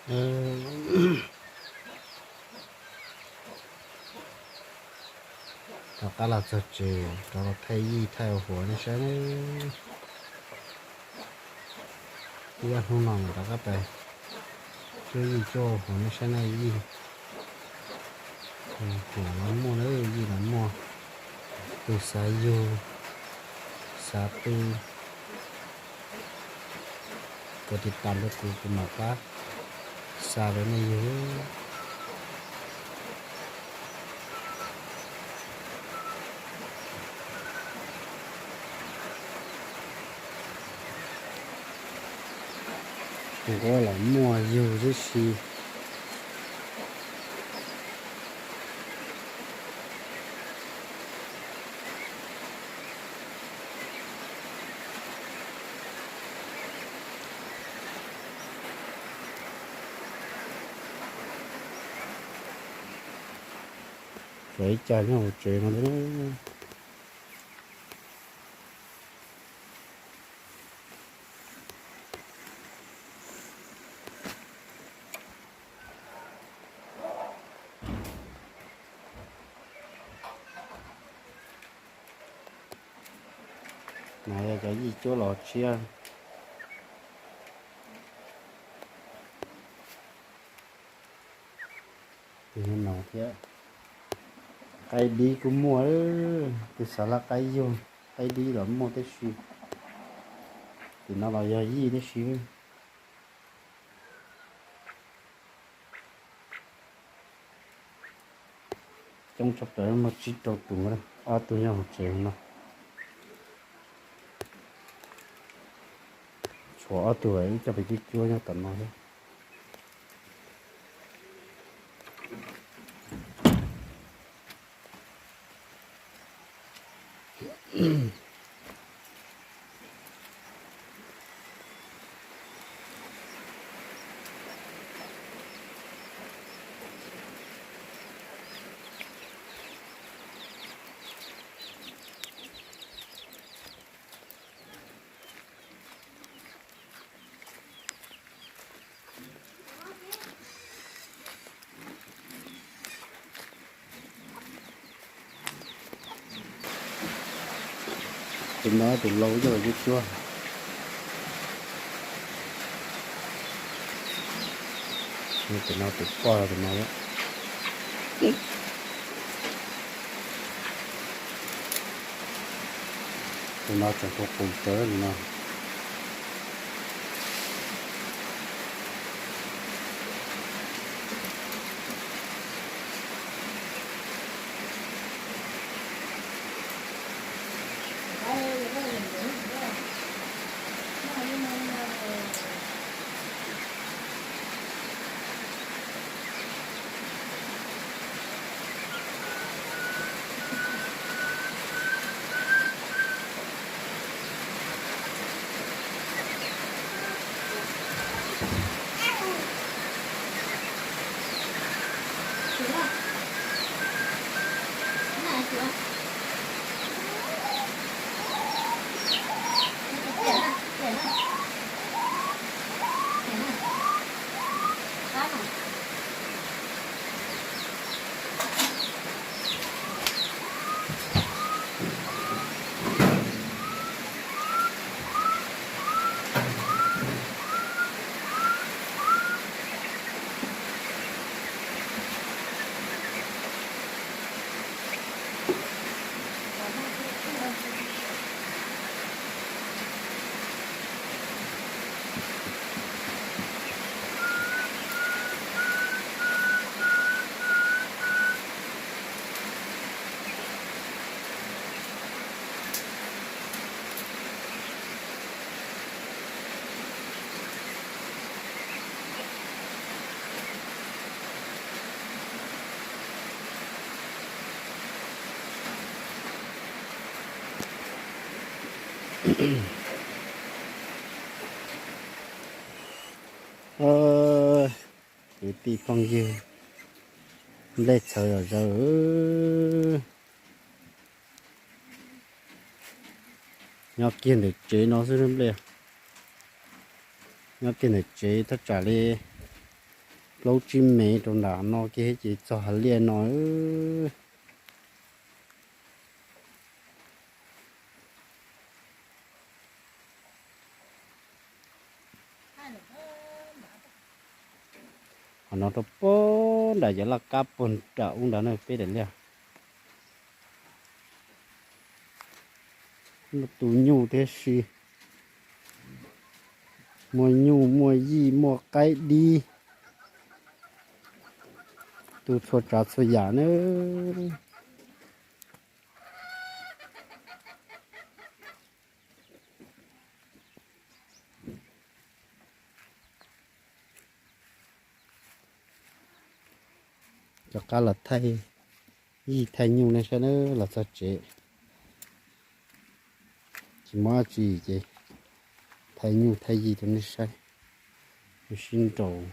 Rov qab los txog tsev, rov los thaij yij thaij huav nej saib ne. Ib ob hnub no rov qab pais cuab yij cuab huav nej saib na yij. Huav los muaj na, yij los muaj. Tus xav yug, xav tu, puas tiv tas rau kuv, kuv mam pab xa rau nej yug. Nquab los muaj, yug tib si. Tsuas ib co nyob hauv tsev no. No yog cov yij cuab los tshiab. Tus no thiab. Qaib dib kuj muaj, tus xav laj qaib yug, qaib dib los muaj tib si. Tim no los yog yij tib si. Coob tshaj plaws, muaj tsib rau tus, ob tug nyob hauv tsev no. Tshuav ob tug ib co pem cuab cuab nyob tom no thiab. Tus no tus lau coj los cuab cuab. Tus no tus poj tus no. Tus no tseem qus qus tsawv li no. Kwv tij phooj ywg, nplej txhawv zom zaws. Nyob kiag ntawm tsev no xwb nplej. Nyob kiag ntawm tsev thaj tsam li Plaub tsib mev rau nram no kiag ces txog hav liaj no. Qhov no rau puag nram cov laj kab puag nram ub nrad na peb daim liaj. Muaj tus nyuj thiab si, muaj nyuj muaj yij muaj qaib dib, tu txhua tsav txhua yam na. Rov qab los thaij yij thaij nyuj nej saib na, los txog tsev tsis muaj dab tsi ces thaij nyuj thaij yij rau nej saib. Sib nraus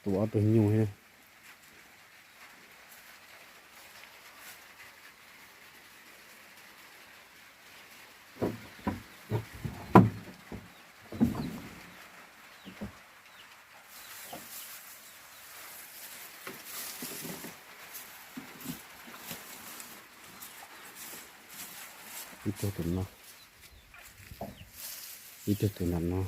tus ob tug nyuj. Ib tug tus no, ib tug tus nram no.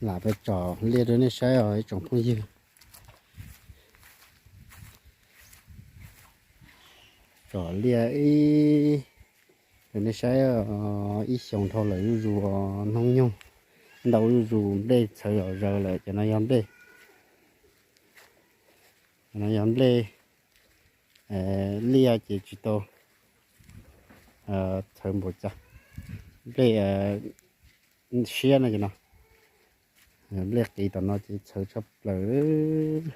Lam peb tsom liaj rau nej saib os ib tsoom phooj ywg. Tsom liaj ib, rau nej saib, ib xyoos dhau lawm zuj zus, hnub nyoog ntau zuj zus, nplej txhawv zom zaws lawm. Cov no yog nplej, cov no yog nplej liaj ces tsis tau txhawv npaum cas. Nplej siab no ces no, nplej qis tom no ces txhawv tshaj plaws.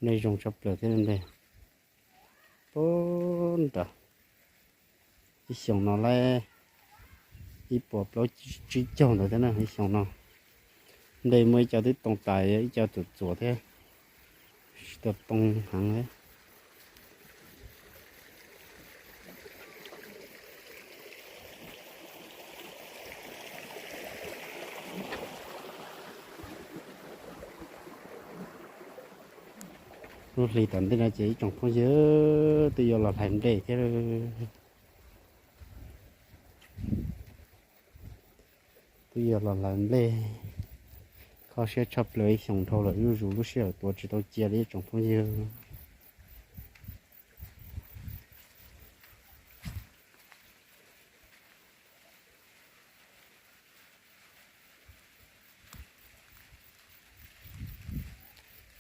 Nplej zoo tshaj plaws thiab nplej. Puag nram, ib xyoos no lawm ib puas plaub tsib caug ntawd thiab na, ib xyoos no. Nplej muaj ib co twb too tas, ib co txuam txuam thiab, tsis tau too heev. Lub hli tom ntej no ces ib tsoom phooj ywg twb yuav los hlais nplej thiab. Twb yuav los hlais nplej, kho siab tshaj plaws, ib xyoos dhau lawm zuj zus lub sij hawm tuav tsis tau cia li ib tsoom phooj ywg.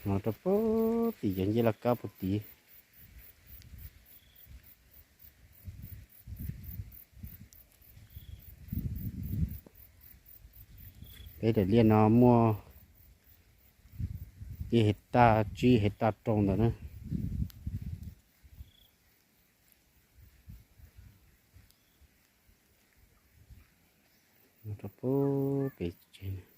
No rau puag tim cov ncej laj kab puag tid. Peb daim liaj no muaj ib hais taj tsib hais taj rau ntawd na. Rau puag pem tsev.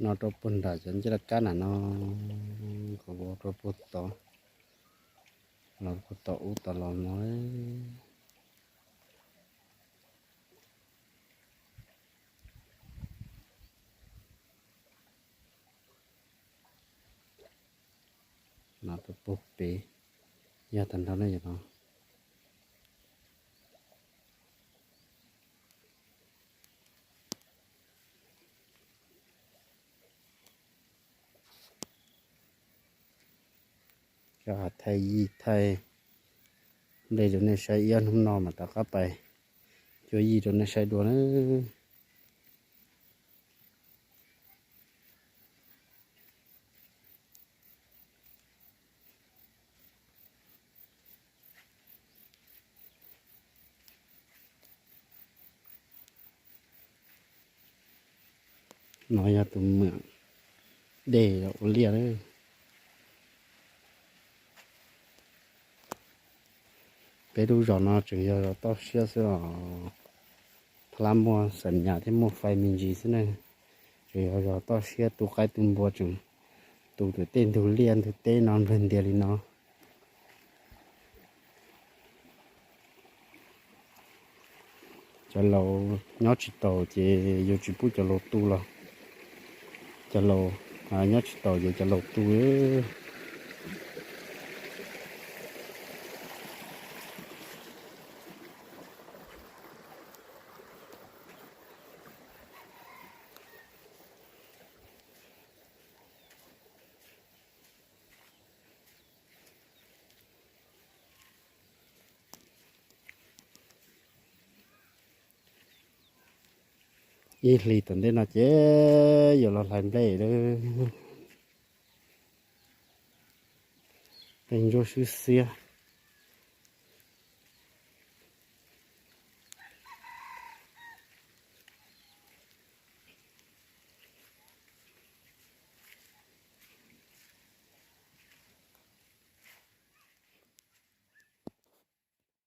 No rau puag nram cov ncej laj kab na no, rau puag tod, los puag tom ub tom los no. Tus puag pem yog tag nrho na yom no. Cov thaij yij thaij nplej rau nej saib, ib ob hnub no mas rov qab pais cuab yij rau nej saib dua na. No yog tus mwam dej ua liaj lawm. Peb lub zos no tseem yog zos toj siab xwb os. Thaum lab muaj xam nyas thiab muaj fais me ntsis xwb ne, tseem yog zos toj siab, tu qaib tu npua tseem tu tej ntug liaj ntug teb no nplawg ntias li no. Cov laus nyob tsis taus ces yus tsis pub cov laus tu los, cov laus nyob tsis taus ces cov laus tu. Ib hlis tom ntej no ces yuav los hlais nplej lawm. Tej ntsuab swb xiab.